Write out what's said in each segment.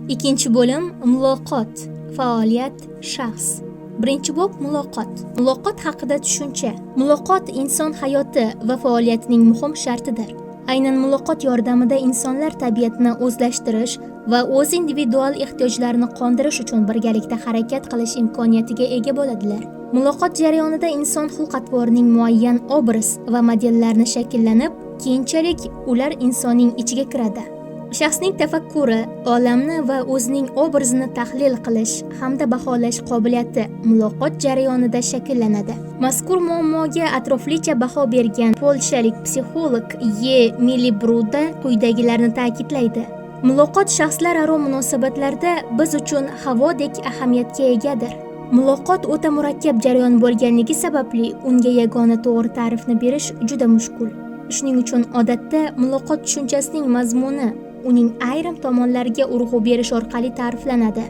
Ikkinchi bo'lim: muloqot, faoliyat, shaxs. Birinchi bob: muloqot. Muloqot haqida tushuncha. Muloqot inson hayoti va faoliyatining muhim shartidir. Aynan muloqot yordamida insonlar tabiatni o'zlashtirish va o'z individual ehtiyojlarini qondirish uchun birgalikda harakat qilish imkoniyatiga ega bo'ladilar. Muloqot jarayonida inson xulq-atvorining muayyan obraz va modellarni shakllanib, keyinchalik ular insonning ichiga kiradi. Shaxsning tafakkuri, olamni va o'zining obrazini tahlil qilish hamda baholash qobiliyati muloqot jarayonida shakllanadi. Mazkur muammoga atroflicha baho bergan polshalik psixolog E. Milibruda quyidagilarni ta'kidlaydi: Muloqot shaxslararo munosabatlarda biz uchun havodek ahamiyatga egadir. Muloqot o'ta murakkab jarayon bo'lganligi sababli unga yagona to'g'ri ta'rifni berish juda mushkul. Shuning uchun odatda muloqot tushunchasining mazmuni uning ayrim tomonlariga urg'u berish orqali ta'riflanadi.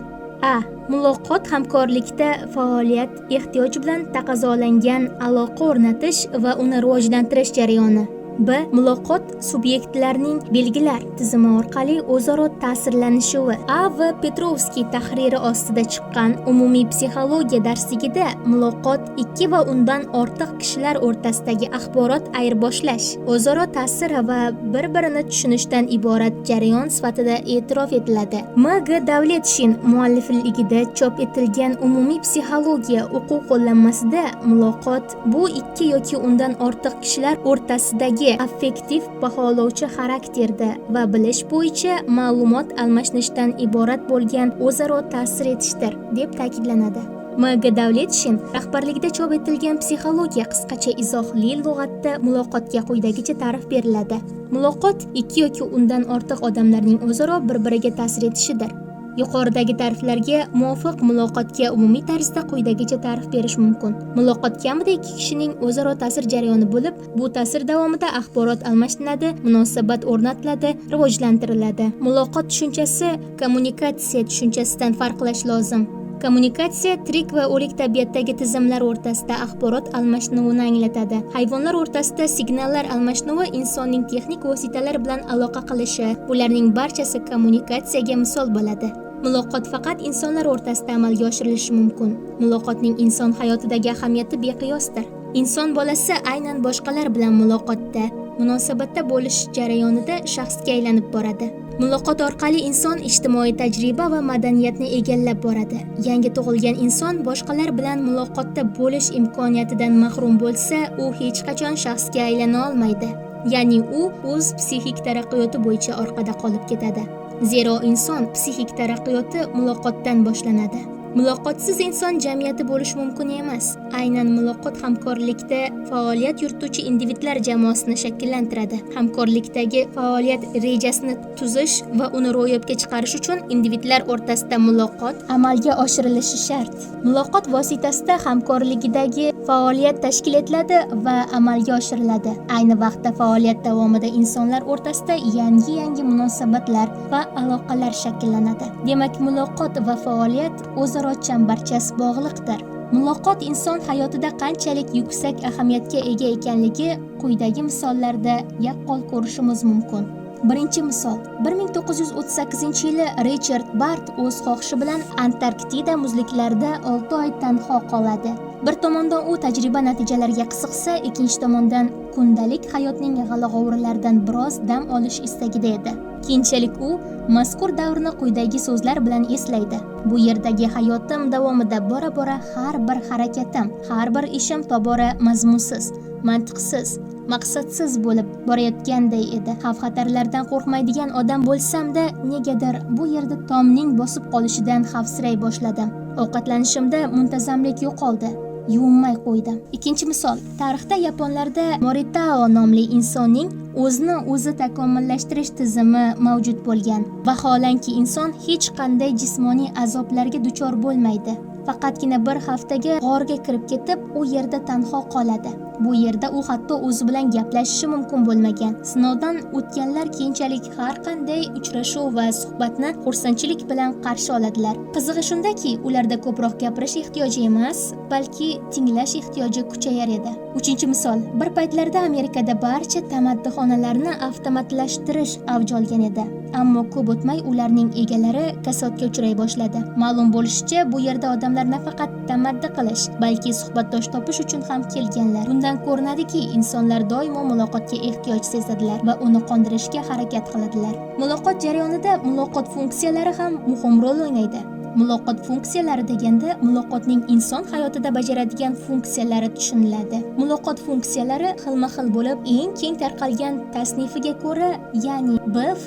A. Muloqot hamkorlikda faoliyat, ehtiyoj bilan taqozolangan aloqa o'rnatish va uni rivojlantirish jarayoni. B. Muloqot subyektlarning belgilar tizimi orqali o'zaro ta'sirlanishuvi. A. V. Petrovskiy tahriri ostida chiqqan Umumiy psixologiya darsligida muloqot ikki va undan ortiq kishilar o'rtasidagi axborot ayirboshlash, o'zaro ta'sir va bir-birini tushunishdan iborat jarayon sifatida e'tirof etiladi. M. G. Davletshin muallifligida chop etilgan Umumiy psixologiya o'quv qo'llanmasida muloqot bu ikki yoki undan ortiq kishilar o'rtasidagi affektiv, baholovchi xarakterda va bilish bo'yicha ma'lumot almashinishdan iborat bo'lgan o'zaro ta'sir etishdir, deb ta'kidlanadi. M. G. Davletshin rahbarligida chop etilgan Psixologiya qisqacha izohli lug'atda muloqotga quyidagicha ta'rif beriladi: Muloqot ikki yoki undan ortiq odamlarning o'zaro bir-biriga ta'sir etishidir. Yuqoridagi ta'riflarga muvofiq muloqotga umumiy tarzda quyidagicha ta'rif berish mumkin. Muloqot kamida ikki kishining o'zaro ta'sir jarayoni bo'lib, bu ta'sir davomida axborot almashinadi, munosabat o'rnatiladi, rivojlantiriladi. Muloqot tushunchasi kommunikatsiya tushunchasidan farqlash lozim. Kommunikatsiya tirik va o'lik tabiatdagi tizimlar o'rtasida axborot almashinuvini anglatadi. Hayvonlar o'rtasida signallar almashinuvi, insonning texnik vositalar bilan aloqa qilishi, bularning barchasi kommunikatsiyaga misol bo'ladi. Muloqot faqat insonlar o'rtasida amalga oshirilishi mumkin. Muloqotning inson hayotidagi ahamiyati beqiyosdir. Inson bolasi aynan boshqalar bilan muloqotda, munosabatda bo'lish jarayonida shaxsga aylanib boradi. Muloqot orqali inson ijtimoiy tajriba va madaniyatni egallab boradi. Yangi tug'ilgan inson boshqalar bilan muloqotda bo'lish imkoniyatidan mahrum bo'lsa, u hech qachon shaxsga aylana olmaydi. Ya'ni u o'z psixik taraqqiyoti bo'yicha orqada qolib ketadi. Zero inson psixik taraqqiyoti muloqotdan boshlanadi. Muloqotsiz inson jamiyati bo'lishi mumkin emas. Aynan muloqot hamkorlikda faoliyat yurituvchi individlar jamoasini shakllantiradi. Hamkorlikdagi faoliyat rejasini tuzish va uni ro'yobga chiqarish uchun individlar o'rtasida muloqot amalga oshirilishi shart. Muloqot vositasida hamkorligidagi faoliyat tashkil etiladi va amalga oshiriladi. Ayni vaqtda faoliyat davomida insonlar o'rtasida yangi-yangi munosabatlar va aloqalar shakllanadi. Demak, muloqot va faoliyat o'zaro chambarchas bog'liqdir. Muloqot inson hayotida qanchalik yuksak ahamiyatga ega ekanligi quyidagi misollarda yaqqol ko'rishimiz mumkin. Birinchi misol. 1938-yili Richard Bart o'z xohishi bilan Antarktida muzliklarida 6 oy tanho qoladi. Bir tomondan u tajriba natijalariga qiziqsa, ikkinchi tomondan kundalik hayotning g'ala-g'ovurlaridan biroz dam olish istagida edi. Keyinchalik u mazkur davrni quyidagi so'zlar bilan eslaydi: "Bu yerdagi hayotim davomida bora-bora har bir harakatim, har bir ishim tobora mazmunsiz, mantiqsiz, maqsadsiz bo'lib borayotganday edi. Xavf-xatarlardan qo'rqmaydigan odam bo'lsam-da, negadir bu yerda tomning bosib qolishidan xavfsiray boshladim. Ovqatlanishimda muntazamlik yo'qoldi. Yuvinmay qo'ydim." Ikkinchi misol. Tarixda yaponlarda Moritao nomli insonning o'zini o'zi takomillashtirish tizimi mavjud bo'lgan. Vaholanki, inson hech qanday jismoniy azoblarga duchor bo'lmaydi. Faqatgina bir haftaga g'orga kirib ketib, u yerda tanho qoladi. Bu yerda u hatto o'zi bilan gaplashishi mumkin bo'lmagan. Sinovdan o'tganlar keyinchalik har qanday uchrashuv va suhbatni xursandchilik bilan qarshi oladilar. Qizig'i shundaki, ularda ko'proq gapirish ehtiyoji emas, balki tinglash ehtiyoji kuchayar edi. Uchinchi misol. Bir paytlarda Amerikada barcha tamaddixonalarni avtomatlashtirish avj olgan edi. Ammo ko'p o'tmay ularning egalari kasodga uchray boshladi. Ma'lum bo'lishicha, bu yerda odamlar nafaqat tamaddi qilish, balki suhbatdosh topish uchun ham kelganlar. Bundan ko'rinadiki, insonlar doimo muloqotga ehtiyoj sezadilar va uni qondirishga harakat qiladilar. Muloqot jarayonida muloqot funksiyalari ham muhim rol o'ynaydi. Muloqot funksiyalari deganda muloqotning inson hayotida bajaradigan funksiyalari tushuniladi. Muloqot funksiyalari xilma-xil bo'lib, eng keng tarqalgan tasnifiga ko'ra, ya'ni B.F.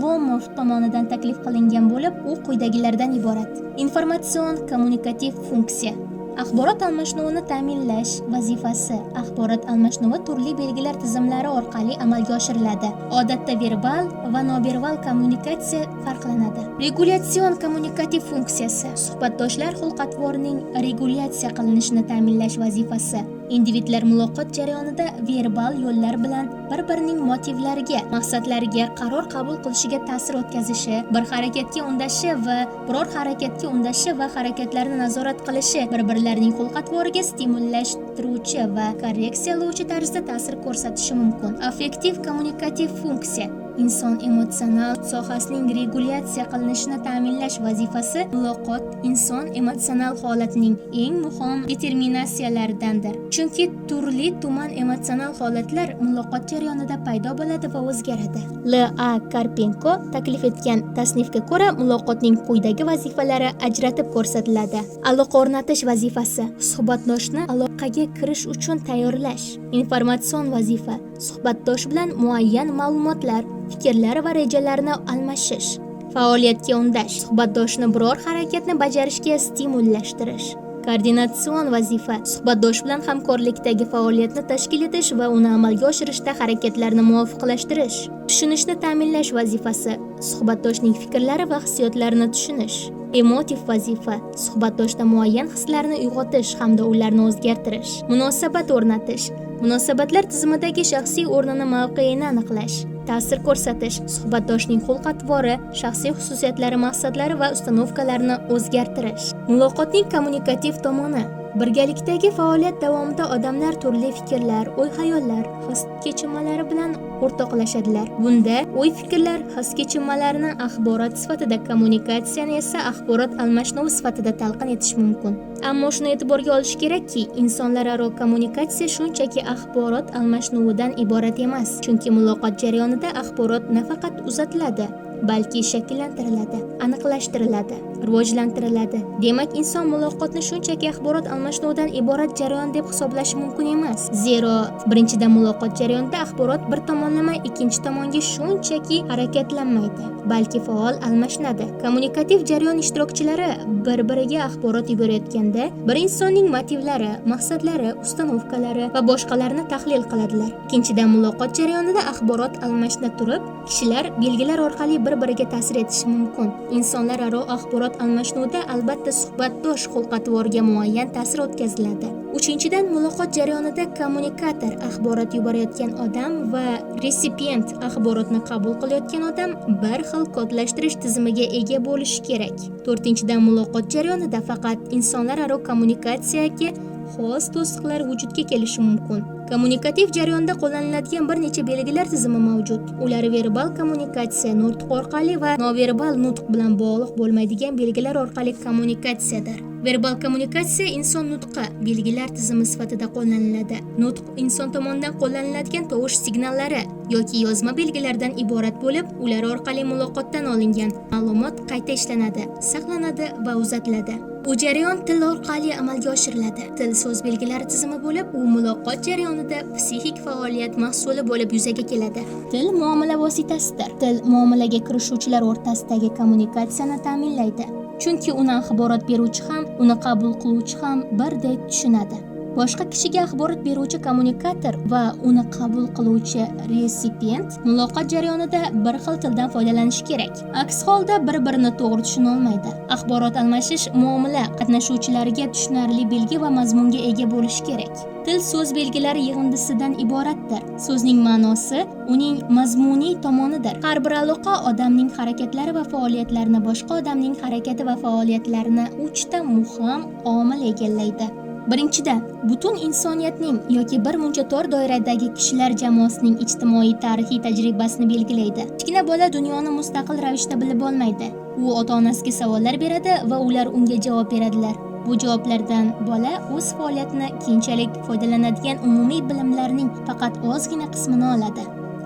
Lomov tomonidan taklif qilingan bo'lib, u quyidagilardan iborat. Informatsion kommunikativ funksiya. Axborot almashinuvini ta'minlash vazifasi. Axborot almashinuvi turli belgilar tizimlari orqali amalga oshiriladi. Odatda verbal va noverbal kommunikatsiya farqlanadi. Regulyatsion kommunikativ funksiyasi. Suhbatdoshlar xulq-atvorining regulyatsiya qilinishini ta'minlash vazifasi. Individlar muloqot jarayonida verbal yo'llar bilan bir-birining motivlariga, maqsadlariga, qaror qabul qilishiga ta'sir o'tkazishi, bir harakatga undashi va biror harakatga undashi va harakatlarni nazorat qilishi, bir-birlarining xulq-atvoriga stimullashtiruvchi va korreksiyalovchi tarzda ta'sir ko'rsatishi mumkin. Affektiv kommunikativ funksiya. Inson emotsional sohasining regulyatsiya qilinishini ta'minlash vazifasi. Muloqot inson emotsional holatining eng muhim determinatsiyalaridandir. Chunki turli tuman emotsional holatlar muloqot jarayonida paydo bo'ladi va o'zgaradi. L. A. Karpenko taklif etgan tasnifga ko'ra, muloqotning quyidagi vazifalari ajratib ko'rsatiladi. Aloqa o'rnatish vazifasi: suhbatdoshni aloqaga kirish uchun tayyorlash. Informatsion vazifa: suhbatdosh bilan muayyan ma'lumotlar, fikrlar va rejalarni almashish. Faoliyatga undash: suhbatdoshni biror harakatni bajarishga stimullashtirish. Koordinatsion vazifa: suhbatdosh bilan hamkorlikdagi faoliyatni tashkil etish va uni amalga oshirishda harakatlarni muvofiqlashtirish. Tushunishni ta'minlash vazifasi: suhbatdoshning fikrlari va hissiyotlarini tushunish. Emotiv vazifa: suhbatdoshda muayyan hislarni uyg'otish hamda ularni o'zgartirish. Munosabat o'rnatish: munosabatlar tizimidagi shaxsiy o'rnini, mavqeini aniqlash. Ta'sir ko'rsatish: suhbatdoshning xulq-atvori, shaxsiy xususiyatlari, maqsadlari va ustanovkalarini o'zgartirish. Muloqotning kommunikativ tomoni. Birgalikdagi faoliyat davomida odamlar turli fikrlar, o'y-xayollar, his-kechinmalari bilan o'rtoqlashadilar. Bunda o'y-fikrlar, his-kechinmalarni axborot sifatida, kommunikatsiyani esa axborot almashinuvi sifatida talqin etish mumkin. Ammo shuni e'tiborga olish kerakki, insonlararo kommunikatsiya shunchaki axborot almashinuvidan iborat emas, chunki muloqot jarayonida axborot nafaqat uzatiladi, balki shakllantiriladi, aniqlashtiriladi, rivojlantiriladi. Demak, inson muloqotni shunchaki axborot almashinuvidan iborat jarayon deb hisoblash mumkin emas. Zero, birinchidan, muloqot jarayonida axborot bir tomonlama ikkinchi tomonga shunchaki harakatlanmaydi, balki faol almashinadi. Kommunikativ jarayon ishtirokchilari bir-biriga axborot yuborayotganda bir insonning motivlari, maqsadlari, ustanovkalari va boshqalarni tahlil qiladilar. Ikkinchidan, muloqot jarayonida axborot almashina turib, kishilar belgilar orqali bir-biriga ta'sir etishi mumkin. Insonlararo axborot almashinuvida albatta suhbatdosh xulq-atvorga muayyan ta'sir o'tkaziladi. Uchinchidan, muloqot jarayonida kommunikator, axborot yuborayotgan odam, va resipient, axborotni qabul qilayotgan odam, bir xil kodlashtirish tizimiga ega bo'lishi kerak. To'rtinchidan, muloqot jarayonida faqat insonlararo kommunikatsiyaga xos to'siqlar vujudga kelishi mumkin. Kommunikativ jarayonda qo'llaniladigan bir necha belgilar tizimi mavjud. Ular verbal kommunikatsiya, nutq orqali va noverbal, nutq bilan bog'liq bo'lmaydigan belgilar orqali kommunikatsiyadir. Verbal kommunikatsiya inson nutqi belgilar tizimi sifatida qo'llaniladi. Nutq inson tomonidan qo'llaniladigan tovush signallari yoki yozma belgilardan iborat bo'lib, ular orqali muloqotdan olingan ma'lumot qayta ishlanadi, saqlanadi va uzatiladi. Bu jarayon til orqali amalga oshiriladi. Til so'z belgilari tizimi bo'lib, u muloqot jarayonida psixik faoliyat mahsuli bo'lib yuzaga keladi. Til muomala vositasidir. Til muomalaga kirishuvchilar o'rtasidagi kommunikatsiyani ta'minlaydi. Chunki uni axborot beruvchi ham, uni qabul qiluvchi ham birdek tushunadi. Boshqa kishiga axborot beruvchi kommunikator va uni qabul qiluvchi resipient muloqot jarayonida bir xil tildan foydalanishi kerak. Aks holda bir-birini to'g'ri tushuna olmaydi. Axborot almashish muomala qatnashuvchilariga tushunarli belgi va mazmunga ega bo'lishi kerak. Til so'z belgilari yig'indisidan iboratdir. So'zning ma'nosi uning mazmuniy tomonidir. Har bir aloqa odamning harakatlari va faoliyatlarini boshqa odamning harakati va faoliyatlarini uchta muhim omil egallaydi. Birinchidan, butun insoniyatning yoki bir muncha tor doiradagi kishilar jamoasining ijtimoiy tarixiy tajribasini belgilaydi. Kichkina bola dunyoni mustaqil ravishda bilib olmaydi. U ota-onasiga savollar beradi va ular unga javob beradilar. Bu javoblardan bola o'z faoliyatini keyinchalik foydalanadigan umumiy bilimlarning faqat ozgina qismini oladi.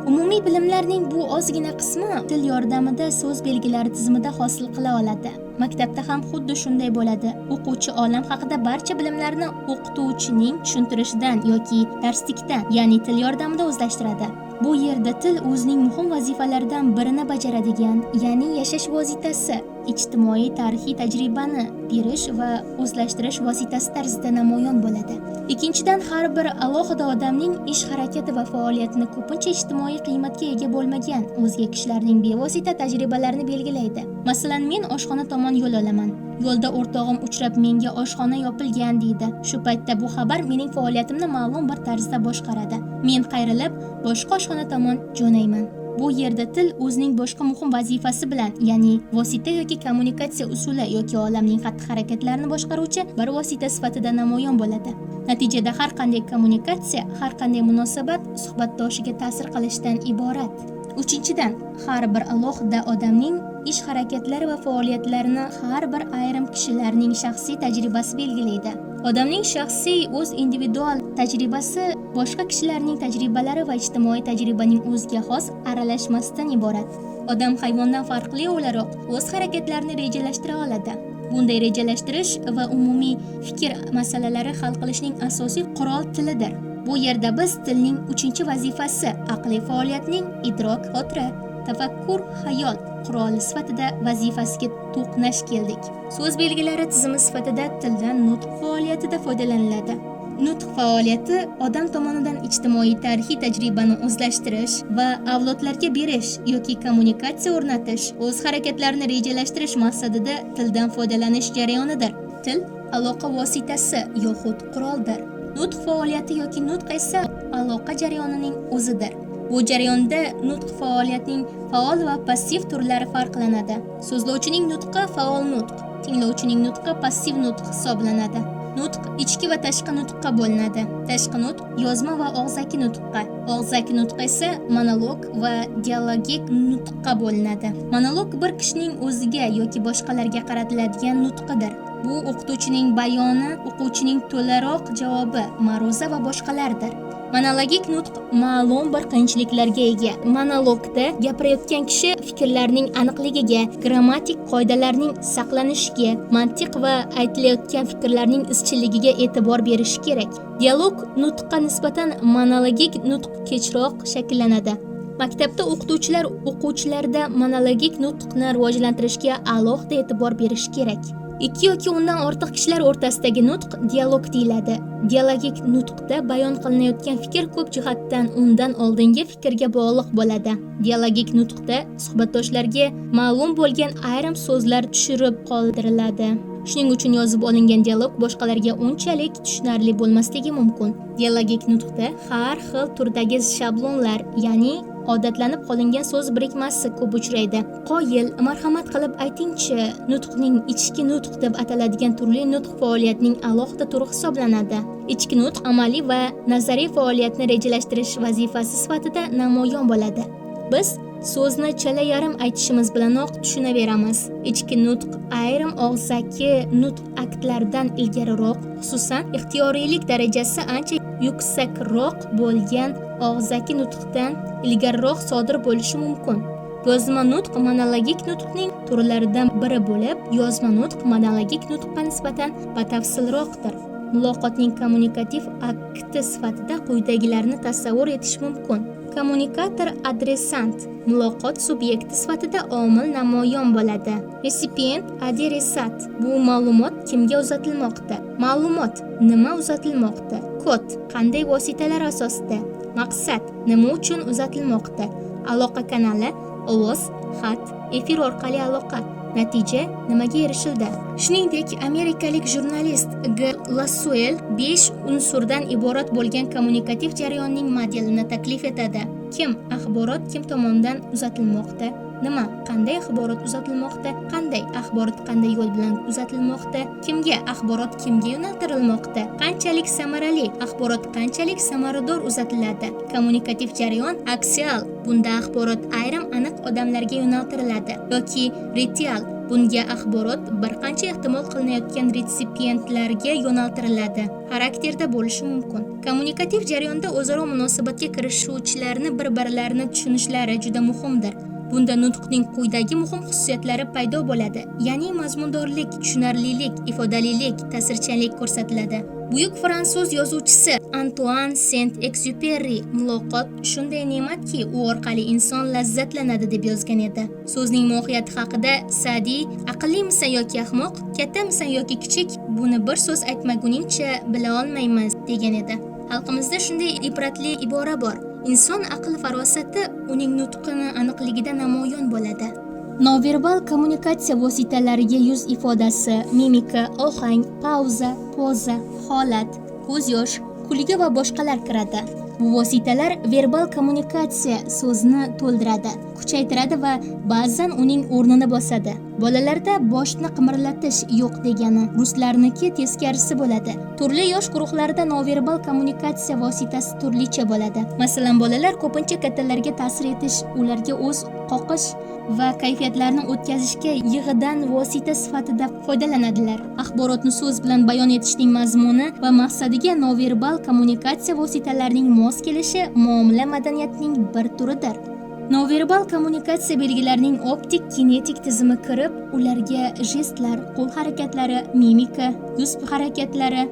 Umumiy bilimlarning bu ozgina qismi til yordamida so'z belgilari tizimida hosil qila oladi. Maktabda ham xuddi shunday bo'ladi. O'quvchi olam haqida barcha bilimlarni o'qituvchining tushuntirishidan yoki darslikdan, ya'ni til yordamida o'zlashtiradi. Bu yerda til o'zining muhim vazifalaridan birini bajaradigan, ya'ni yashash vositasi, ijtimoiy tarixiy tajribani berish va o'zlashtirish vositasi tarzida namoyon bo'ladi. Ikkinchidan, har bir alohida odamning ish harakati va faoliyatini ko'pincha ijtimoiy qiymatga ega bo'lmagan o'zga kishilarning bevosita tajribalarini belgilaydi. Masalan, men oshxona tomon yo'l olaman. Yo'lda o'rtog'im uchrab menga oshxona yopilgan deydi. Shu paytda bu xabar mening faoliyatimni ma'lum bir tarzda boshqaradi. Men qayrilib boshqa oshxona tomon jo'nayman. Bu yerda til o'zining boshqa muhim vazifasi bilan, ya'ni vosita yoki kommunikatsiya usuli yoki olamning xatti-harakatlarini boshqaruvchi bir vosita sifatida namoyon bo'ladi. Natijada har qanday kommunikatsiya, har qanday munosabat suhbatdoshiga ta'sir qilishdan iborat. Uchinchidan, har bir alohida odamning ish harakatlari va faoliyatlarini har bir ayrim kishilarning shaxsiy tajribasi belgilaydi. Odamning shaxsiy o'z individual tajribasi boshqa kishilarning tajribalari va ijtimoiy tajribaning o'ziga xos aralashmasidan iborat. Odam hayvondan farqli o'laroq o'z harakatlarini rejalashtira oladi. Bunday rejalashtirish va umumiy fikr masalalari hal qilishning asosiy qurol tilidir. Bu yerda biz tilning uchinchi vazifasi aqliy faoliyatning idrok, xotira, tafakkur, xayol quroli sifatida vazifasiga to'qnash keldik. So'z belgilari tizimi sifatida tildan nutq faoliyatida foydalaniladi. Nutq faoliyati odam tomonidan ijtimoiy tarixiy tajribani o'zlashtirish va avlodlarga berish yoki kommunikatsiya o'rnatish, o'z harakatlarini rejalashtirish maqsadida tildan foydalanish jarayonidir. Til aloqa vositasi yoxud quroldir. Nutq faoliyati yoki nutq esa aloqa jarayonining o'zidir. Bu jarayonda nutq faoliyatining faol va passiv turlari farqlanadi. So'zlovchining nutqi faol nutq, tinglovchining nutqi passiv nutq hisoblanadi. Nutq ichki va tashqi nutqqa bo'linadi. Tashqi nutq yozma va og'zaki nutqqa, og'zaki nutq esa monolog va dialogik nutqqa bo'linadi. Monolog bir kishining o'ziga yoki boshqalarga qaratiladigan nutqidir. Bu o'qituvchining bayoni, o'quvchining to'laroq javobi, ma'ruza va boshqalardir. Monologik nutq ma'lum bir qiyinchiliklarga ega. Monologda gapirayotgan kishi fikrlarning aniqligiga, grammatik qoidalarning saqlanishiga, mantiq va aytilayotgan fikrlarning izchilligiga e'tibor berishi kerak. Dialog nutqqa nisbatan monologik nutq kechroq shakllanadi. Maktabda o'qituvchilar o'quvchilarda monologik nutqni rivojlantirishga alohida e'tibor berishi kerak. Ikki yoki undan ortiq kishilar o'rtasidagi nutq dialog deyiladi. Dialogik nutqda bayon qilinayotgan fikr ko'p jihatdan undan oldingi fikrga bog'liq bo'ladi. Dialogik nutqda suhbatdoshlarga ma'lum bo'lgan ayrim so'zlar tushirib qoldiriladi. Shuning uchun yozib olingan dialog boshqalarga unchalik tushunarli bo'lmasligi mumkin. Dialogik nutqda har xil turdagi shablonlar, ya'ni odatlanib qolingan so'z birikmasi ko'p uchraydi. Qoyil, marhamat qilib aytingchi, nutqning ichki nutq deb ataladigan turli nutq faoliyatining alohida turi hisoblanadi. Ichki nutq amaliy va nazariy faoliyatni rejalashtirish vazifasi sifatida namoyon bo'ladi. Biz so'zni chala yarim aytishimiz bilanoq tushunaveramiz. Ichki nutq ayrim og'zaki nutq aktlaridan ilgariroq, xususan ixtiyoriylik darajasi ancha yuksakroq bo'lgan og'zaki nutqdan ilgariroq sodir bo'lishi mumkin. Yozma nutq monologik nutqning turlaridan biri bo'lib, yozma nutq monologik nutqqa nisbatan batafsilroqdir. Muloqotning kommunikativ akti sifatida quyidagilarni tasavvur etish mumkin. Kommunikator adressant, muloqot subyekti sifatida omil namoyon bo'ladi. Resipient adresat, bu ma'lumot kimga uzatilmoqda? Ma'lumot nima uzatilmoqda? Kod qanday vositalar asosida? Maqsad nima uchun uzatilmoqda? Aloqa kanali ovoz, xat, efir orqali aloqa. Natija: nimaga erishildi? Shuningdek, amerikalik jurnalist G. Lassuel 5 unsurdan iborat bo'lgan kommunikativ jarayonning modelini taklif etadi. Kim: axborot kim tomonidan uzatilmoqda? Nima: qanday axborot uzatilmoqda? Qanday: axborot qanday yo'l bilan uzatilmoqda? Kimga: axborot kimga yo'naltirilmoqda? Qanchalik samarali: axborot qanchalik samarador uzatiladi? Kommunikativ jarayon aksial, bunda axborot ayrim aniq odamlarga yo'naltiriladi, yoki retial, bunga axborot bir qancha ehtimol qilinayotgan retsipiyentlarga yo'naltiriladi xarakterda bo'lishi mumkin. Kommunikativ jarayonda o'zaro munosabatga kirishuvchilarni bir-birlarini tushunishlari juda muhimdir. Bunda nutqning quyidagi muhim xususiyatlari paydo bo'ladi, ya'ni mazmundorlik, tushunarlilik, ifodalilik, ta'sirchanlik ko'rsatiladi. Buyuk fransuz yozuvchisi Antuan Sent-Ekzyuperi "Muloqot shunday ne'matki, u orqali inson lazzatlanadi", deb yozgan edi. So'zning mohiyati haqida Sa'diy: "Aqllimisan yoki ahmoq, kattamisan yoki kichik, buni bir so'z aytmaguningcha bila olmaymiz", degan edi. Xalqimizda shunday ibratli ibora bor: inson aql farosati uning nutqini aniqligida namoyon bo'ladi. Noverbal kommunikatsiya vositalariga yuz ifodasi, mimika, ohang, pauza, poza, holat, ko'z yosh, kulgi va boshqalar kiradi. Bu vositalar verbal kommunikatsiya so'zni to'ldiradi, kuchaytiradi va ba'zan uning o'rnini bosadi. Bolalarda boshni qimirlatish yo'q degani, ruslarniki teskarisi bo'ladi. Turli yosh guruhlarida noverbal kommunikatsiya vositasi turlicha bo'ladi. Masalan, bolalar ko'pincha kattalarga ta'sir etish, ularga o'z qoqish va kayfiyatlarini o'tkazishga yig'idan vosita sifatida foydalanadilar. Axborotni so'z bilan bayon etishning mazmuni va maqsadiga noverbal kommunikatsiya vositalarining mos kelishi muomala madaniyatining bir turidir. Noverbal kommunikatsiya belgilarining optik kinetik tizimi kirib, ularga jestlar, qo'l harakatlari, mimika, yuz harakatlari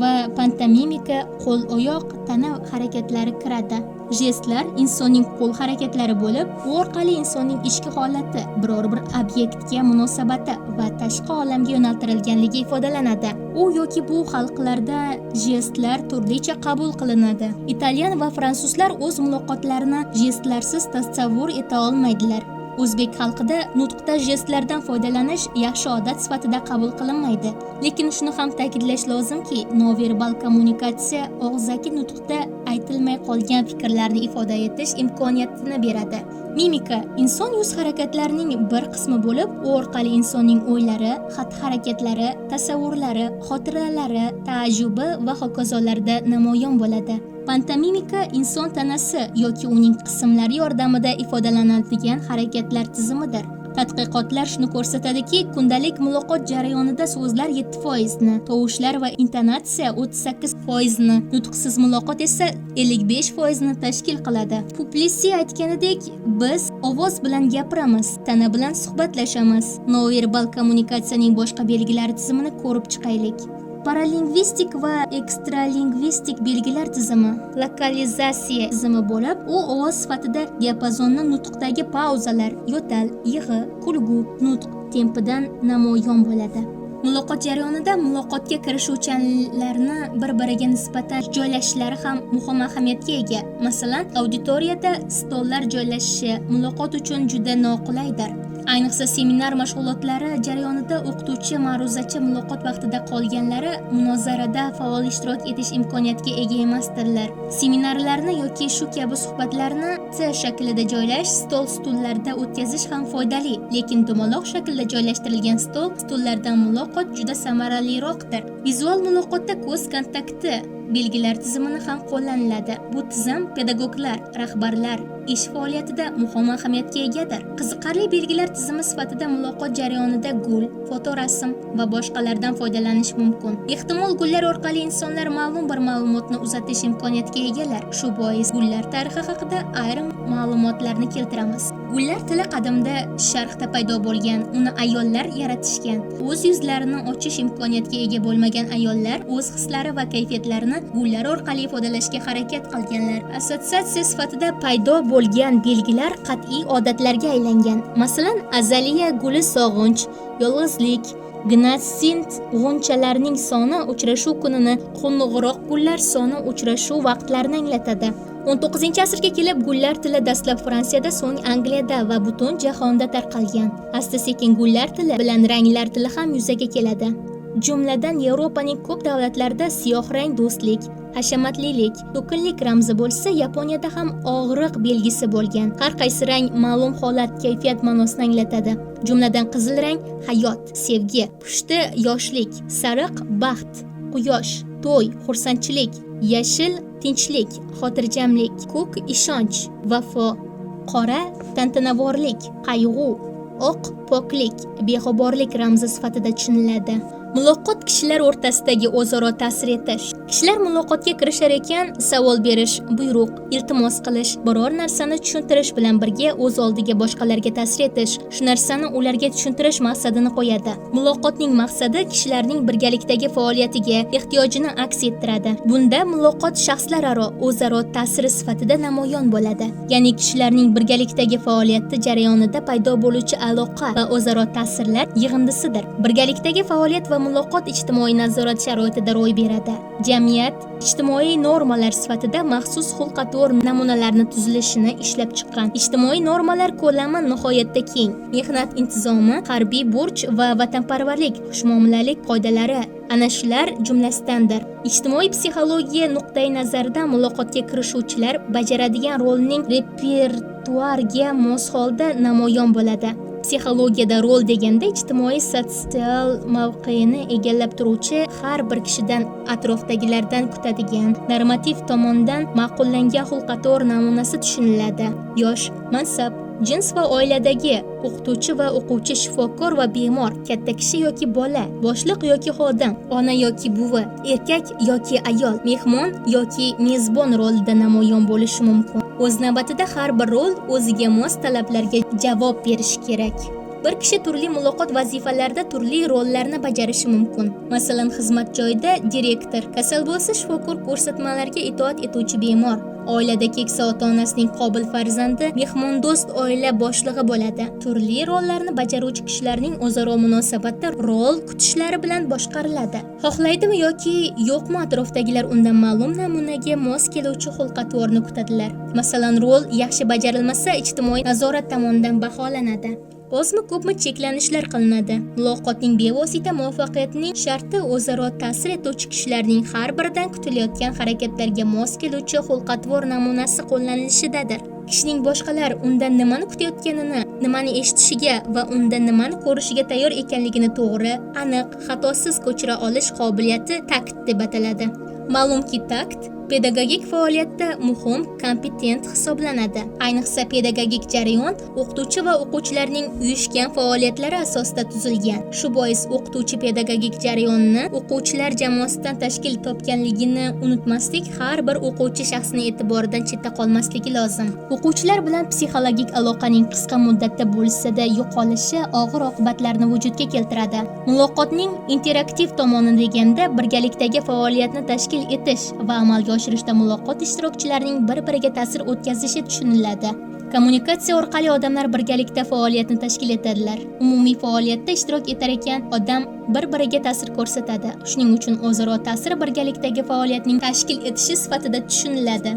va pantomimika, qo'l, oyoq, tana harakatlari kiradi. Jestlar insonning qo'l harakatlari bo'lib, u orqali insonning ichki holati, biror bir obyektga munosabati va tashqi olamga yo'naltirilganligi ifodalanadi. U yoki bu xalqlarda jestlar turlicha qabul qilinadi. Italyan va fransuzlar o'z muloqotlarini jestlarsiz tasavvur eta olmaydilar. O'zbek xalqida nutqda jestlardan foydalanish yaxshi odat sifatida qabul qilinmaydi. Lekin shuni ham ta'kidlash lozimki, noverbal kommunikatsiya og'zaki nutqda aytilmay qolgan fikrlarni ifoda etish imkoniyatini beradi. Mimika inson yuz harakatlarining bir qismi bo'lib, u orqali insonning o'ylari, xatti harakatlari, tasavvurlari, xotiralari, taajjubi va hokazolarda namoyon bo'ladi. Pantomimika inson tanasi yoki uning qismlari yordamida ifodalanadigan harakatlar tizimidir. Tadqiqotlar shuni ko'rsatadiki, kundalik muloqot jarayonida so'zlar 7%ni, tovushlar va intonatsiya 38%ni, nutqsiz muloqot esa 55%ni tashkil qiladi. Puplisi aytganidek, biz ovoz bilan gapiramiz, tana bilan suhbatlashamiz. Noverbal kommunikatsiyaning boshqa belgilari tizimini ko'rib chiqaylik. Paralingvistik va ekstralingvistik belgilar tizimi lokalizatsiya tizimi bo'lib, u ovoz sifatida diapazonni nutqdagi pauzalar, yo'tal, yig'i, kulgu, nutq tempidan namoyon bo'ladi. Muloqot jarayonida muloqotga kirishuvchanlarni bir-biriga nisbatan joylashishlari ham muhim ahamiyatga ega. Masalan, auditoriyada stollar joylashishi muloqot uchun juda noqulaydir. Ayniqsa, seminar mashg'ulotlari jarayonida o'qituvchi, ma'ruzachi muloqot vaqtida, qolganlari munozarada faol ishtirok etish imkoniyatiga ega emasdirlar. Seminarlarni yoki shu kabi suhbatlarni T shaklida joylash, stol stullarda o'tkazish ham foydali, lekin dumaloq shaklda joylashtirilgan stol stullardan muloqot juda samaraliroqdir. Vizual muloqotda ko'z kontakti belgilar tizimini ham qo'llaniladi. Bu tizim pedagoglar, rahbarlar ish faoliyatida muhim ahamiyatga egadir. Qiziqarli belgilar tizimi sifatida muloqot jarayonida gul, fotorasm va boshqalardan foydalanish mumkin. Ehtimol, gullar orqali insonlar ma'lum bir ma'lumotni uzatish imkoniyatiga egalar. Shu bois gullar tarixi haqida ayrim ma'lumotlarni keltiramiz. Gullar tili qadimda sharqda paydo bo'lgan, uni ayollar yaratishgan. O'z yuzlarini ochish imkoniyatiga ega bo'lmagan ayollar o'z hislari va kayfiyatlarini gullar orqali ifodalashga harakat qilganlar. Assotsiatsiya sifatida paydo bo'lgan belgilar qat'iy odatlarga aylangan. Masalan, azaliya guli sog'inch, yolg'izlik, gnatsint g'unchalarning soni uchrashuv kunini, qo'ng'iroq gullar soni uchrashuv vaqtlarini anglatadi. 19-asrga kelib gullar tili dastlab Fransiyada, so'ng Angliyada va butun jahonda tarqalgan. Asta-sekin gullar tili bilan ranglar tili ham yuzaga keladi. Jumladan, Yevropaning ko'p davlatlarida siyoh rang do'stlik, hashamatlilik, to'kinlik ramzi bo'lsa, Yaponiyada ham og'riq belgisi bo'lgan. Har qaysi rang ma'lum holat, kayfiyat ma'nosini anglatadi. Jumladan, qizil rang hayot, sevgi, pushti yoshlik, sariq baxt, quyosh, to'y, xursandchilik, yashil tinchlik, xotirjamlik, ko'k ishonch, vafo, qora tantanavorlik, qayg'u, oq poklik, beg'uborlik ramzi sifatida tushuniladi. Muloqot kishilar o'rtasidagi o'zaro ta'sir etish. Kishilar muloqotga kirishar ekan, savol berish, buyruq, iltimos qilish, biror narsani tushuntirish bilan birga o'z oldiga boshqalarga ta'sir etish, shu narsani ularga tushuntirish maqsadini qo'yadi. Muloqotning maqsadi kishilarning birgalikdagi faoliyatiga ehtiyojini aks ettiradi. Bunda muloqot shaxslararo o'zaro ta'siri sifatida namoyon bo'ladi. Ya'ni kishilarning birgalikdagi faoliyati jarayonida paydo bo'luvchi aloqa va o'zaro ta'sirlar yig'indisidir. Birgalikdagi faoliyat va muloqot ijtimoiy nazorat sharoitida ro'y beradi. Jamiyat ijtimoiy normalar sifatida maxsus xulq-atvor namunalarni tuzilishini ishlab chiqqan. Ijtimoiy normalar ko'lami nihoyatda keng. Mehnat intizomi, harbiy burch va vatanparvarlik, xushmuomalalik qoidalari ana shular jumlasidandir. Ijtimoiy psixologiya nuqtai nazaridan muloqotga kirishuvchilar bajaradigan rolning repertuarga mos holda namoyon bo'ladi. Psixologiyada rol deganda ijtimoiy sotsial mavqeini egallab turuvchi har bir kishidan atrofdagilardan kutadigan, normativ tomondan ma'qullangan xulq-atvor namunasi tushuniladi. Yosh, mansab, jins va oiladagi o'qituvchi va o'quvchi, shifokor va bemor, katta kishi yoki bola, boshliq yoki xodim, ona yoki buvi, erkak yoki ayol, mehmon yoki mezbon rolida namoyon bo'lishi mumkin. O'z navbatida har bir rol o'ziga mos talablarga javob berishi kerak. Bir kishi turli muloqot vazifalarida turli rollarni bajarishi mumkin. Masalan, xizmat joyida direktor, kasal bo'lsa shifokor ko'rsatmalariga itoat etuvchi bemor, oilada keksa ota-onasining qobil farzandi, mehmondo'st oila boshlig'i bo'ladi. Turli rollarni bajaruvchi kishilarning o'zaro munosabati rol kutishlari bilan boshqariladi. Xohlaydimi yoki yo'qmi, atrofdagilar undan ma'lum namunaga mos keluvchi xulq-atvorni kutadilar. Masalan, rol yaxshi bajarilmasa, ijtimoiy nazorat tomonidan baholanadi. Ozmi ko'pmi cheklanishlar qilinadi. Muloqotning bevosita muvaffaqiyatining sharti o'zaro ta'sir etuvchi kishilarning har biridan kutilayotgan harakatlarga mos keluvchi xulq-atvor namunasi qo'llanilishidadir. Kishining boshqalar undan nimani kutayotganini, nimani eshitishiga va undan nimani ko'rishiga tayyor ekanligini to'g'ri, aniq, xatosiz ko'chira olish qobiliyati takt deb ataladi. Ma'lumki, takt pedagogik faoliyatda muhim kompetent hisoblanadi. Ayniqsa pedagogik jarayon o'qituvchi va o'quvchilarning uyushgan faoliyatlari asosida tuzilgan. Shu bois o'qituvchi pedagogik jarayonni o'quvchilar jamoasidan tashkil topganligini unutmaslik, har bir o'quvchi shaxsini e'tiboridan chetda qolmasligi lozim. O'quvchilar bilan psixologik aloqaning qisqa muddatda bo'lsa-da yo'qolishi og'ir oqibatlarni vujudga keltiradi. Muloqotning interaktiv tomoni deganda birgalikdagi faoliyatni tashkil etish va amalga oshirishda muloqot ishtirokchilarining bir-biriga ta'sir o'tkazishi tushuniladi. Kommunikatsiya orqali odamlar birgalikda faoliyatni tashkil etadilar. Umumiy faoliyatda ishtirok etar ekan, odam bir-biriga ta'sir ko'rsatadi. Shuning uchun o'zaro ta'sir birgalikdagi faoliyatning tashkil etishi sifatida tushuniladi.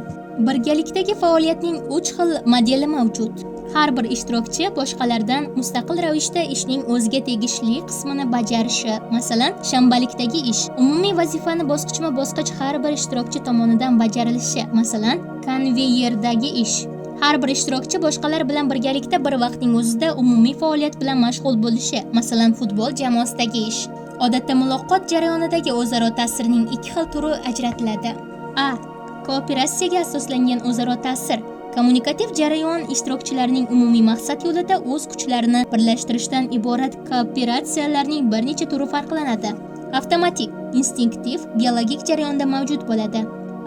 Birgalikdagi faoliyatning 3 xil modeli mavjud. Har bir ishtirokchi boshqalardan mustaqil ravishda ishning o'ziga tegishli qismini bajarishi, masalan, shanbalikdagi ish, umumiy vazifani bosqichma-bosqich har bir ishtirokchi tomonidan bajarilishi, masalan, konveyerdagi ish. Har bir ishtirokchi boshqalar bilan birgalikda bir vaqtning o'zida umumiy faoliyat bilan mashg'ul bo'lishi, masalan, futbol jamoasidagi ish. Odatda muloqot jarayonidagi o'zaro ta'sirning 2 xil turi ajratiladi. A. Kooperatsiyaga asoslangan o'zaro ta'sir. Kommunikativ jarayon ishtirokchilarining umumiy maqsad yo'lida o'z kuchlarini birlashtirishdan iborat kooperatsiyalarning bir necha turi farqlanadi. Avtomatik, instinktiv, biologik jarayonda mavjud bo'ladi.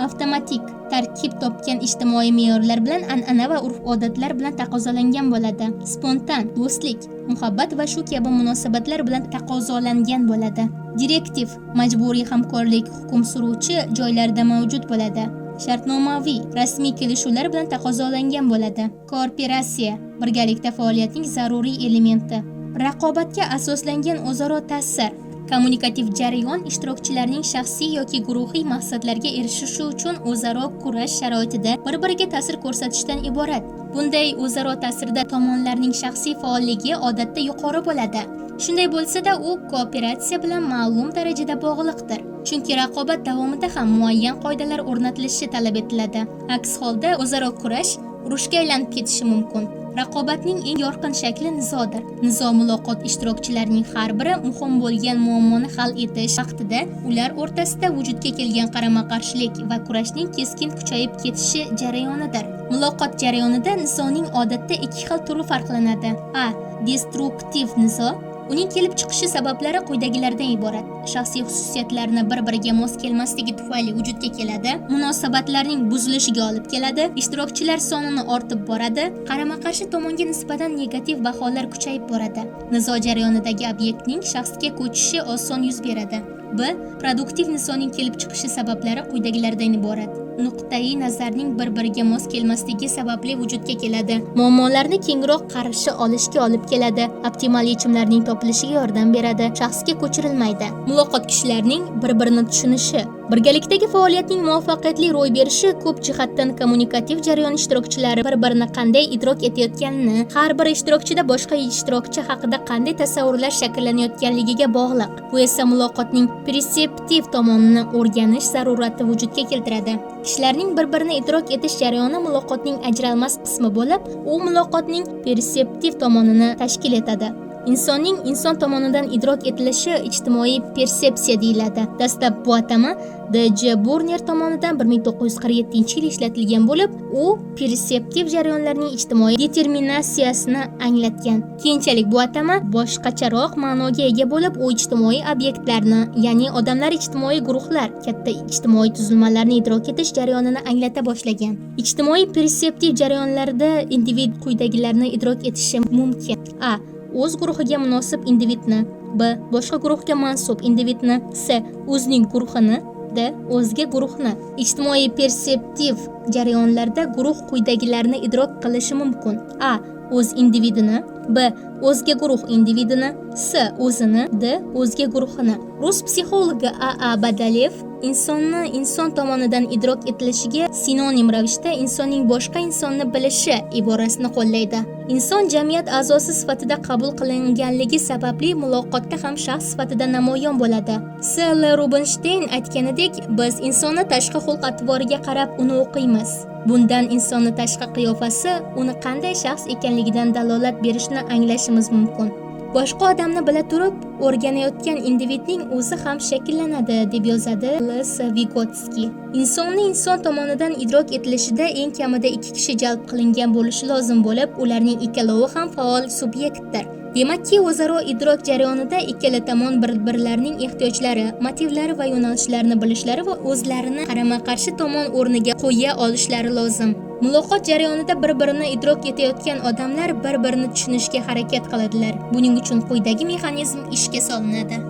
Avtomatik tarkib topgan ijtimoiy me'yorlar bilan, an'ana va urf-odatlar bilan taqozolangan bo'ladi. Spontan, do'stlik, muhabbat va shu kabi munosabatlar bilan taqozolangan bo'ladi. Direktiv, majburiy hamkorlik hukm suruvchi joylarda mavjud bo'ladi. Shartnomaviy, rasmiy kelishuvlar bilan taqozolangan bo'ladi. Kooperatsiya birgalikda faoliyatning zaruriy elementi. Raqobatga asoslangan o'zaro ta'sir. Kommunikativ jarayon ishtirokchilarning shaxsiy yoki guruhiy maqsadlarga erishishi uchun o'zaro kurash sharoitida bir-biriga ta'sir ko'rsatishdan iborat. Bunday o'zaro ta'sirda tomonlarning shaxsiy faolligi odatda yuqori bo'ladi. Shunday bo'lsa-da, u kooperatsiya bilan ma'lum darajada bog'liqdir. Chunki raqobat davomida ham muayyan qoidalar o'rnatilishi talab etiladi. Aks holda o'zaro kurash urushga aylanib ketishi mumkin. Raqobatning eng yorqin shakli nizodir. Nizo muloqot ishtirokchilarining har biri muhim bo'lgan muammoni hal etish vaqtida ular o'rtasida vujudga kelgan qarama-qarshilik va kurashning keskin kuchayib ketishi jarayonidir. Muloqot jarayonida nizoning odatda ikki xil turi farqlanadi. A. Destruktiv nizo. Uning kelib chiqishi sabablari quyidagilardan iborat. Shaxsiy xususiyatlarni bir-biriga mos kelmasligi tufayli vujudga keladi, munosabatlarning buzilishiga olib keladi, ishtirokchilar sonini ortib boradi, qarama-qarshi tomonga nisbatan negativ baholar kuchayib boradi. Nizo jarayonidagi obyektning shaxsga ko'chishi oson yuz beradi. B. Produktiv nizoning kelib chiqishi sabablari quyidagilardan iborat. Nuqtai nazarning bir-biriga mos kelmasligi sababli vujudga keladi. Muammolarni kengroq qarshi olishga olib keladi, optimal yechimlarning topilishiga yordam beradi, shaxsga ko'chirilmaydi. Muloqot kishilarning bir-birini tushunishi, birgalikdagi faoliyatning muvaffaqiyatli ro'y berishi ko'p jihatdan kommunikativ jarayon ishtirokchilari bir-birini qanday idrok etayotganini, har bir ishtirokchida boshqa ishtirokchi haqida qanday tasavvurlar shakllanayotganligiga bog'liq. Bu esa muloqotning perseptiv tomonini o'rganish zarurati vujudga keltiradi. Kishilarning bir-birini idrok etish jarayoni muloqotning ajralmas qismi bo'lib, u muloqotning perseptiv tomonini tashkil etadi. Insonning inson tomonidan idrok etilishi ijtimoiy persepsiya deyiladi. Dastlab bu atama D.J. Burner tomonidan 1947-yil ishlatilgan bo'lib, u perseptiv jarayonlarning ijtimoiy determinatsiyasini anglatgan. Keyinchalik bu atama boshqacharoq ma'noga ega bo'lib, u ijtimoiy obyektlarni, ya'ni odamlar, ijtimoiy guruhlar, katta ijtimoiy tuzilmalarni idrok etish jarayonini anglata boshlagan. Ijtimoiy perseptiv jarayonlarda individ quyidagilarni idrok etishi mumkin: A. O'z guruhiga munosib individni, B. Boshqa guruhga mansub individni, C. O'zining guruhini, D. O'zga guruhni. Ijtimoiy perseptiv jarayonlarda guruh quyidagilarni idrok qilishi mumkin: A. O'z individini, B. O'zga guruh individini, C. O'zini, D. O'zga guruhini. Rus psixologi A. A. Badalev insonni inson tomonidan idrok etilishiga sinonim ravishda insonning boshqa insonni bilishi iborasini qo'llaydi. Inson jamiyat a'zosi sifatida qabul qilinganligi sababli muloqotda ham shaxs sifatida namoyon bo'ladi. S. L. Rubinstein aytganidek, biz insonni tashqi xulq-atvoriga qarab uni o'qiymiz. Bundan insonni tashqi qiyofasi uni qanday shaxs ekanligidan dalolat berishini anglashimiz mumkin. Boshqa odamni bila turib o'rganayotgan individning o'zi ham shakllanadi, deb yozadi L. S. Vigotskiy. Insonni inson tomonidan idrok etilishida eng kamida ikki kishi jalb qilingan bo'lishi lozim bo'lib, ularning ikkalovi ham faol subyektdir. Demakki, o'zaro idrok jarayonida ikkala tomon bir-birlarining ehtiyojlari, motivlari va yo'nalishlarini bilishlari va o'zlarini qarama-qarshi tomon o'rniga qo'ya olishlari lozim. Muloqot jarayonida bir-birini idrok etayotgan odamlar bir-birini tushunishga harakat qiladilar. Buning uchun quyidagi mexanizm ishga solinadi: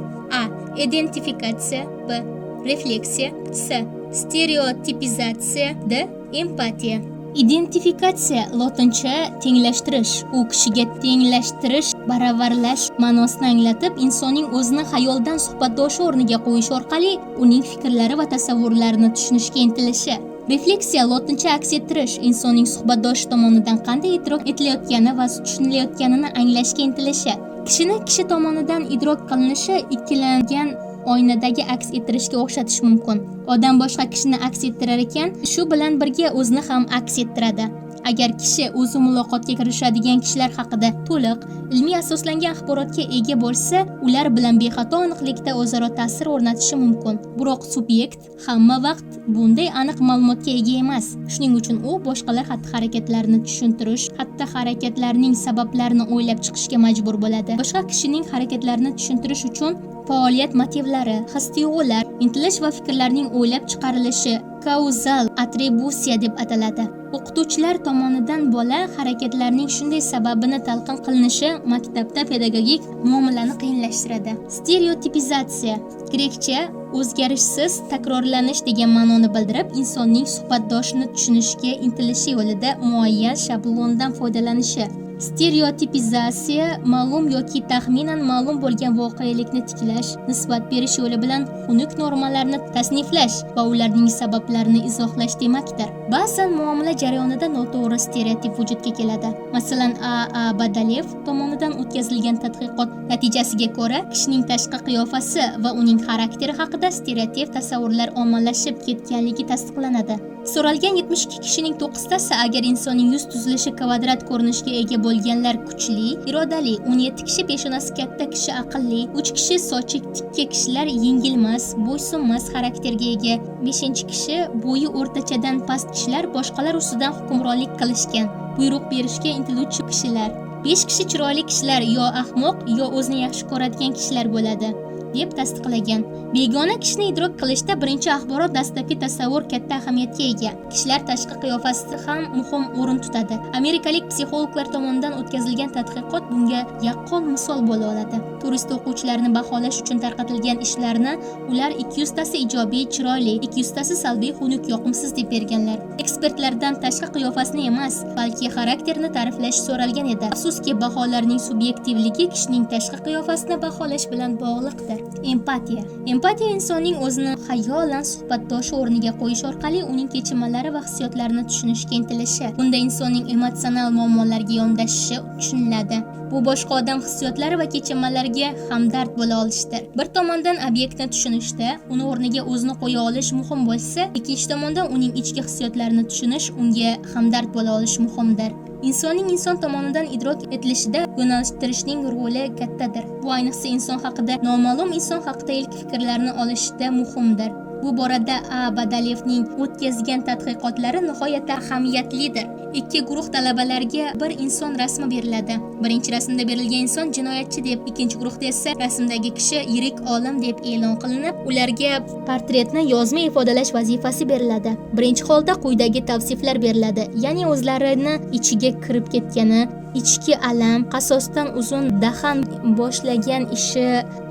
A. Identifikatsiya, B. Refleksiya, C. Stereotipizatsiya, D. Empatiya. Identifikatsiya lotincha tenglashtirish, u kishiga tenglashtirish, baravarlash ma'nosini anglatib, insonning o'zini xayoldan suhbatdoshi o'rniga qo'yish orqali uning fikrlari va tasavvurlarini tushunishga intilishi. Refleksiya lotincha aks ettirish, insonning suhbatdoshi tomonidan qanday idrok etilayotgani va tushunilayotganini anglashga intilishi. Kishini kishi tomonidan idrok qilinishi ikkilangan oynadagi aks ettirishga o'xshatish mumkin. Odam boshqa kishini aks ettirar ekan, shu bilan birga o'zini ham aks ettiradi. Agar kishi o'zi muloqotga kirishadigan kishilar haqida to'liq, ilmiy asoslangan axborotga ega bo'lsa, ular bilan bexato aniqlikda o'zaro ta'sir o'rnatishi mumkin. Biroq subyekt hamma vaqt bunday aniq ma'lumotga ega emas. Shuning uchun u boshqalar xatti-harakatlarini tushuntirish, xatti-harakatlarining sabablarini o'ylab chiqishga majbur bo'ladi. Boshqa kishining harakatlarini tushuntirish uchun faoliyat motivlari, his-tuyg'ular, intilish va fikrlarning o'ylab chiqarilishi kauzal atributsiya deb ataladi. O'qituvchilar tomonidan bola harakatlarining shunday sababini talqin qilinishi maktabda pedagogik muomalani qiyinlashtiradi. Stereotipizatsiya grekcha o'zgarishsiz takrorlanish degan ma'noni bildirib, insonning suhbatdoshini tushunishga intilishi yo'lida muayyan shablondan foydalanishi. Stereotipizatsiya ma'lum yoki taxminan ma'lum bo'lgan voqelikni tiklash, nisbat berish yo'li bilan xunuk normalarni tasniflash va ularning sabablarini izohlash demakdir. Ba'zan muomala jarayonida noto'g'ri stereotip vujudga keladi. Masalan, A. A. Badalev tomonidan o'tkazilgan tadqiqot natijasiga ko'ra, kishining tashqi qiyofasi va uning xarakteri haqida stereotip tasavvurlar ommalashib ketganligi tasdiqlanadi. So'ralgan 72 kishining 9 tasi agar insonning yuz tuzilishi kvadrat ko'rinishga ega bo'lganlar kuchli, irodali, 17 kishi peshonasi katta kishi aqlli, 3 kishi sochi tikka kishilar yengilmas, bo'ysunmas xarakterga ega, 5-kishi bo'yi o'rtachadan past kishilar boshqalar ustidan hukmronlik qilishgan, buyruq berishga intiluvchi kishilar, 5 kishi chiroyli kishilar yo ahmoq, yo o'zini yaxshi ko'radigan kishilar bo'ladi, deb tasdiqlagan. Begona kishini idrok qilishda birinchi axborot, dastlabki tasavvur katta ahamiyatga ega. Kishilar tashqi qiyofasi ham muhim o'rin tutadi. Amerikalik psixologlar tomonidan o'tkazilgan tadqiqot bunga yaqqol misol bo'la oladi. Turist o'quvchilarni baholash uchun tarqatilgan ishlarni ular 200 tasi ijobiy, chiroyli, 200 tasi salbiy, xunuk, yoqimsiz deb berganlar. Ekspertlardan tashqi qiyofasini emas, balki xarakterini ta'riflash so'ralgan edi. Afsuski, baholarning subyektivligi kishining tashqi qiyofasini baholash bilan bog'liqdir. Empatiya. Empatiya insonning o'zini xayolan suhbatdoshi o'rniga qo'yish orqali uning kechinmalari va hissiyotlarini tushunishga intilishi. Bunda insonning emotsional muammolarga yondashishi tushuniladi. Bu boshqa odam hissiyotlari va kechinmalariga hamdard bo'la olishdir. Bir tomondan obyektni tushunishda uni o'rniga o'zini qo'ya olish muhim bo'lsa, ikkinchi tomondan uning ichki hissiyotlarini tushunish, unga hamdard bo'la olish muhimdir. Insonning inson tomonidan idrok etilishida yo'naltirishning roli kattadir. Bu ayniqsa inson haqida noma'lum inson haqida ilk fikrlarni olishda muhimdir. Bu borada A. Badalevning o'tkazgan tadqiqotlari nihoyatda ahamiyatlidir. Ikki guruh talabalarga bir inson rasmi beriladi. Birinchi rasmda berilgan inson jinoyatchi deb, ikkinchi guruhda esa rasmdagi kishi yirik olim deb e'lon qilinib, ularga portretni yozma ifodalash vazifasi beriladi. Birinchi holda quyidagi tavsiflar beriladi, ya'ni o'zlarini ichiga kirib ketgani, ichki alam, qasosdan uzun dahan boshlagan ishi,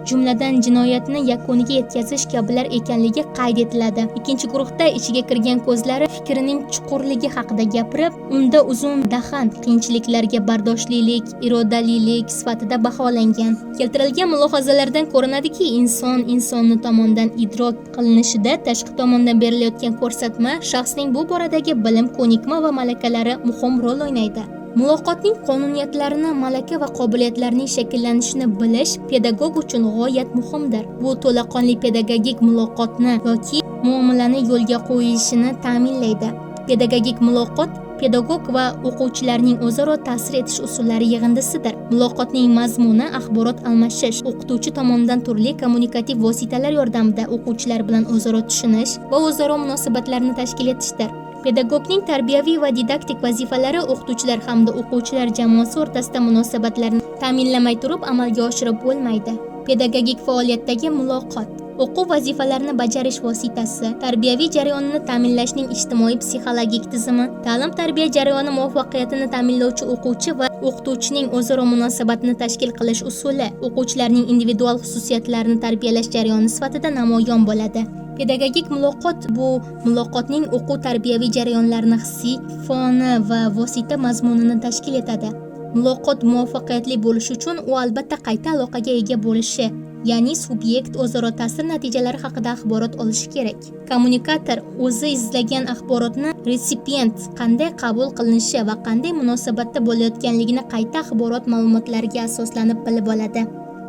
jumladan jinoyatni yakuniga yetkazish kabilar ekanligi qayd etiladi. Ikkinchi guruhda ichiga kirgan ko'zlari fikrining chuqurligi haqida gapirib, unda uzun dahan, qiyinchiliklarga bardoshlilik, irodalilik sifatida baholangan. Keltirilgan mulohazalardan ko'rinadiki, inson insonni tomonidan idrok qilinishida tashqi tomondan berilayotgan ko'rsatma shaxsning bu boradagi bilim, ko'nikma va malakalari muhim rol o'ynaydi. Muloqotning qonuniyatlarini, malaka va qobiliyatlarning shakllanishini bilish pedagog uchun g'oyat muhimdir. Bu to'laqonli pedagogik muloqotni yoki muomalani yo'lga qo'yishini ta'minlaydi. Pedagogik muloqot pedagog va o'quvchilarning o'zaro ta'sir etish usullari yig'indisidir. Muloqotning mazmuni axborot almashish, o'qituvchi tomonidan turli kommunikativ vositalar yordamida o'quvchilar bilan o'zaro tushunish va o'zaro munosabatlarni tashkil etishdir. Pedagogning tarbiyaviy va didaktik vazifalari o'qituvchilar hamda o'quvchilar jamoasi o'rtasida munosabatlarni ta'minlamay turib amalga oshirib bo'lmaydi. Pedagogik faoliyatdagi muloqot o'quv vazifalarini bajarish vositasi, tarbiyaviy jarayonini ta'minlashning ijtimoiy psixologik tizimi, ta'lim-tarbiya jarayoni muvaffaqiyatini ta'minlovchi o'quvchi va o'qituvchining o'zaro munosabatini tashkil qilish usuli, o'quvchilarning individual xususiyatlarini tarbiyalash jarayoni sifatida namoyon bo'ladi. Pedagogik muloqot bu muloqotning o'quv-tarbiyaviy jarayonlarini hissiy foni va vosita mazmunini tashkil etadi. Muloqot muvaffaqiyatli bo'lishi uchun u albatta qayta aloqaga ega bo'lishi, ya'ni subyekt o'zaro ta'sir natijalari haqida axborot olishi kerak. Kommunikator o'zi izlagan axborotni retsipient qanday qabul qilinishi va qanday munosabatda bo'layotganligini qayta axborot ma'lumotlariga asoslanib bilib oladi.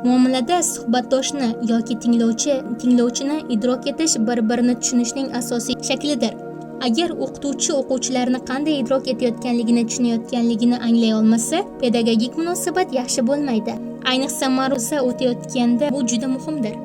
Muomalada suhbatdoshni yoki tinglovchini idrok etish bir-birini tushunishning asosiy shaklidir. Agar o'qituvchi o'quvchilarni qanday idrok etayotganligini tushunayotganligini anglay olmasa, pedagogik munosabat yaxshi bo'lmaydi. Ayniqsa ma'ruza o'tayotganda bu juda muhimdir.